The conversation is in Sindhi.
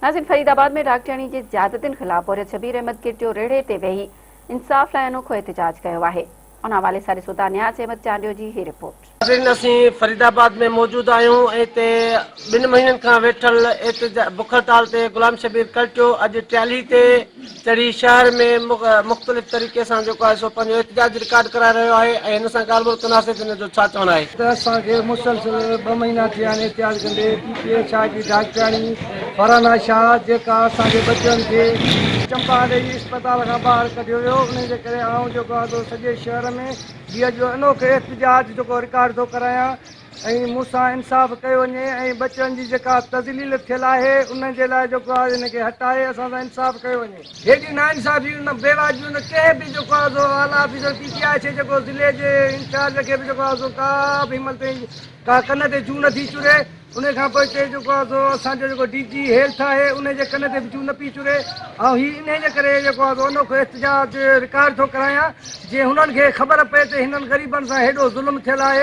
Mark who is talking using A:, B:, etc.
A: ناظرين فريد آباد ۾ ڊاڪٽرياڻي جي زيادتين خلاف پورهيت شبير احمد ڪيٽيو ريڙهي تي ويهي انصاف لاء انوکو احتجاج ڪيو آهي. ان حوالي سان ڏسو ٿا نياز احمد چانڊيو جي هي رپورٽ.
B: ناظرين اسين فريد آباد ۾ موجود آهيون ۽ هتي ٻن مهينن کان ويٺل احتجاج بک هڙتال تي غلام شبير ڪلٽيو اڄ ٽيالهي تي چڙهي شهر ۾ مختلف طريقي سان جيڪو آهي سو پنهنجو احتجاج رڪارڊ ڪرائي رهيو آهي ۽ هن سان ڳالهه ٻولهه ڪنداسين ته هن جو ڇا چوڻ آهي.
C: ته اسان کي مسلسل ٻه مهينا ٿيا آهن احتجاج ڪندي پي پي ايڇ I جي ڊاڪٽرياڻي فرحانه شاهه جيڪا اسان جي ٻچڙن کي چمپا ڏئي اسپتال کان ٻاهر ڪڍيو ويو انهي جي ڪري آئون جيڪو آهي سو سڄي شهر ۾ هي اڄ انوکو احتجاج جيڪو رڪارڊ ٿو ڪرايان ۽ مون سان انصاف ڪيو وڃي ۽ ٻچڙن جي جيڪا تذليل ٿيل آهي ان جي لاء جيڪو آهي ان کي هٽائي اسان سان انصاف ڪيو وڃي. هيڏيون ناانصافيون نه بيواجبيون نه ڪنهن به جيڪو آهي سو اعليٰ آفيسر پي ٽي آء کي جيڪو ضلعي جي انچارج کي به جيڪو آهي سو ڪا به هن مهل تائين ڪا ڪن تي جون نٿي چري ان کان پوء چئي جيڪو آهي سو اسان جو جيڪو ڊي جي هيلٿ آهي ان جي ڪن تي به جون نه پئي چري آئون هي انهي جي ڪري جيڪو آهي سو انوکو احتجاج رڪارڊ ٿو ڪرايان جي هنن کي خبر پئي ته هنن غريبن سان هيڏو ظلم ٿيل آهي.